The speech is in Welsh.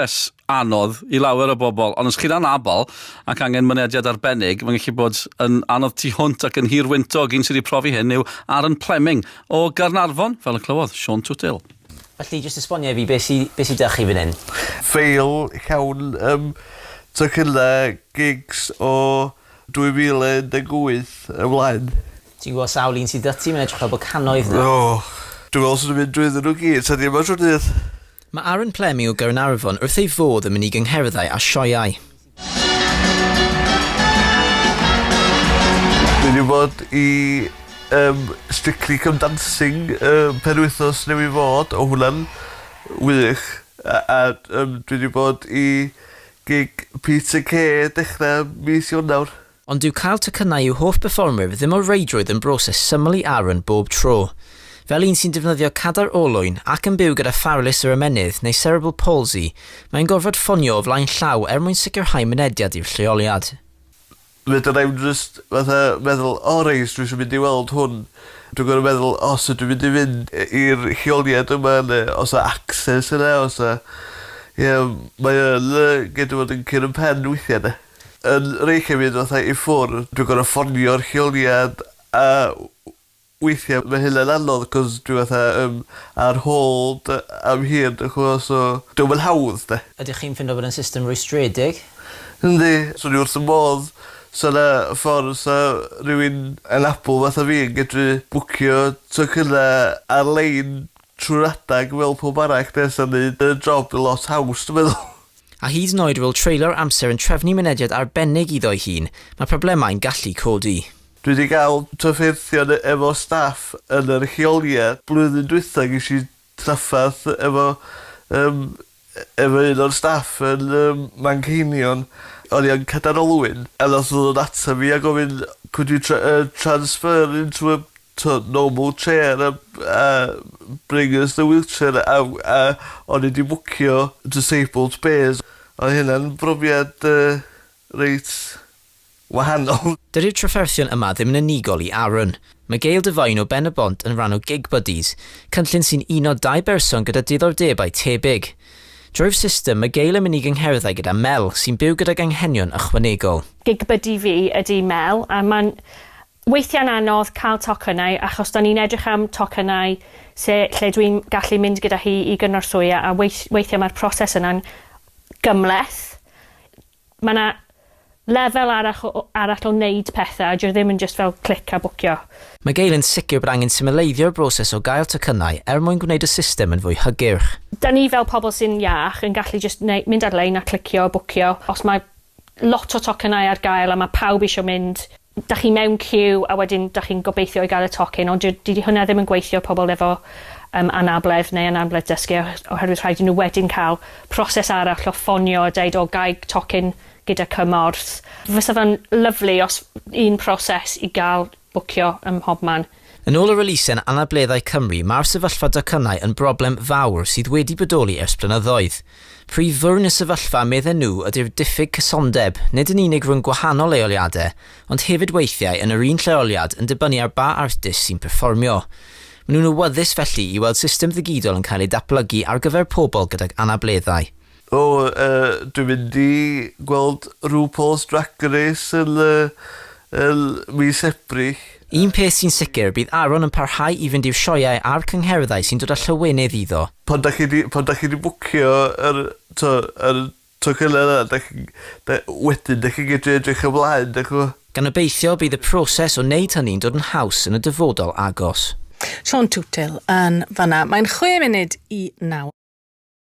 Broses anodd i lawer o bobl, ond os chi'n anabl ac angen mynediad arbennig, mae'n gallu bod yn anodd tu hwnt ac yn hirwyntog. Un sydd wedi profi hyn yw Aaron Pleming o Gaernarfon, fel y clywodd Siôn Twtil. Felly, jyst esbonio i fi beth sy, beth sy 'da chi fan hyn? Ffeil llawn yym tocynnau gigs o 2018 ymlaen. Ti'n gwybod sawl un sydd 'da ti? Mae'n edrych fel bod cannoedd 'na. O! Dwi'n meddwl 'swn i'n mynd drwyddyn nhw gyd, 'sa ni yma trwy'r dydd. Mae Aaron Pleming o Gaernarfon wrth ei fodd yn mynd i gyngherddau a sioeau. Dwi 'di bod i yym Strictly Come Dancing y penwythnos newy fod o' hwnna'n wych a a yym dwi 'di bod i gig Peter Kay dechra mis Ionawr. Ond dyw cael tocynnau i'w hoff berfformwyr ddim o reidrwydd yn broses syml i Aaron bob tro. Fel un sy'n defnyddio cadair olwyn ac yn byw gyda pharalys yr ymennydd neu cerebral palsy, mae'n gorfod ffonio o flaen llaw er mwyn sicrhau mynediad i'r lleoliad. Fedra i'm jyst fatha meddwl o reit dwi isio mynd i weld hwn. Dwi'n gor'o' meddwl o sut dwi mynd i fynd i'r lleoliad yma ne' o's 'a access yna o's 'a ie mae yn yy gallu fod yn cur yn pen weithia' 'de? Yn rei llefydd fatha i ffwr' dwi gor'o' ffonio'r lleoliad a weithia' ma' hynna'n anodd 'c'os dwi fatha yym ar hold am hir dych ch'mo' so 'di o'm yn hawdd 'de. Ydych chi'n ffindo bod e'n system rwystredig? Yndi, swn i wrth 'y modd 'sa 'na ffordd 'sa rywun anabl fatha fi yn gedru bwcio tocynna ar-lein trw'r adag fel powb arall 'de sa'n neud y job yn lot haws dwi meddwl. A hyd yn oed ar ôl treulio'r amser yn trefnu mynediad arbennig iddo'i hun, mae problemau'n gallu codi. Dwi 'di gael trafferthion efo staff yn yr lleoliad. Blwyddyn dwytha gesh i trafferth efo yym efo un o'r staff yn yym Manceinion. O'n i yn cadair olwyn a nath o ddod ata fi a gofyn could you tr- yy transfer into a t'od normal chair a a bring us the wheelchair a a o'n i 'di bwcio disabled bays. Oedd hynna'n brofiad yy reit wahanol. Dydi'r trafferthion yma ddim yn unigol i Aaron. Mae Gail Devine o Ben-y-bont yn rhan o Gig Buddies, cynllun sy'n uno dau berson gyda diddordebau tebyg. Drwy'r system, mae Gail yn mynd i gyngherddau gyda Mel, sy'n byw gydag anghenion ychwanegol. Gig Buddy fi ydy Mel, a mae'n weithiau'n anodd cael tocynnau achos 'dan ni'n edrych am tocynnau se lle dwi'n gallu mynd gyda hi i gynorthwyo a weith- weithiau mae'r proses yna'n gymhleth. Mae 'na lefel arall o arall o wneud pethau a dyw e ddim yn jyst fel clic a bwcio. Mae Gail yn sicr bod angen symleiddio'r broses o gael tocynnau er mwyn gwneud y system yn fwy hygyrch. 'Dan ni fel pobl sy'n iach yn gallu jyst neu- mynd ar-lein a clicio a bwcio. Os mae lot o tocynnau ar gael a mae pawb eisiau mynd, 'dach chi mewn ciw a wedyn 'dach chi'n gobeithio i gael y tocyn ond dyw dydi hwnna ddim yn gweithio pobl efo yym anabledd neu anabledd dysgu oherwydd rhaid i nhw wedyn cael proses arall o ffonio a deud o gai tocyn gyda cymorth. Fysa fe'n lyfli os un proses i gael bwcio ym mhobman. Yn ôl yr elusen Anableddau Cymru mae'r sefyllfa docynnau yn broblem fawr sydd wedi bodoli ers blynyddoedd. Prif fwrn y sefyllfa, medden nhw, ydy'r diffyg cysondeb, nid yn unig rhwng gwahanol leoliadau, ond hefyd weithiau yn yr un lleoliad yn dibynnu ar ba artist sy'n perfformio. Maen nhw'n awyddus felly i weld system ddigidol yn cael ei datblygu ar gyfer pobl gydag anableddau. O, yy, dwi'n mynd i gweld RuPaul's Drag Race yn yy yn mis Ebrill. Un peth sy'n sicr, bydd Aaron yn parhau i fynd i'r sioeau a'r cyngherddau sy'n dod â llawenydd iddo. Pan dach chi 'di pan dach chi 'di bwcio yr t'o' yr tocynnau yna dach chi da- wedyn dach chi'n gedru edrych ymlaen dach ch'mo'? Gan obeithio bydd y proses o wneud hynny'n dod yn haws yn y dyfodol agos. Siôn Twtil yn fan'na. Mae'n chwe munud i naw.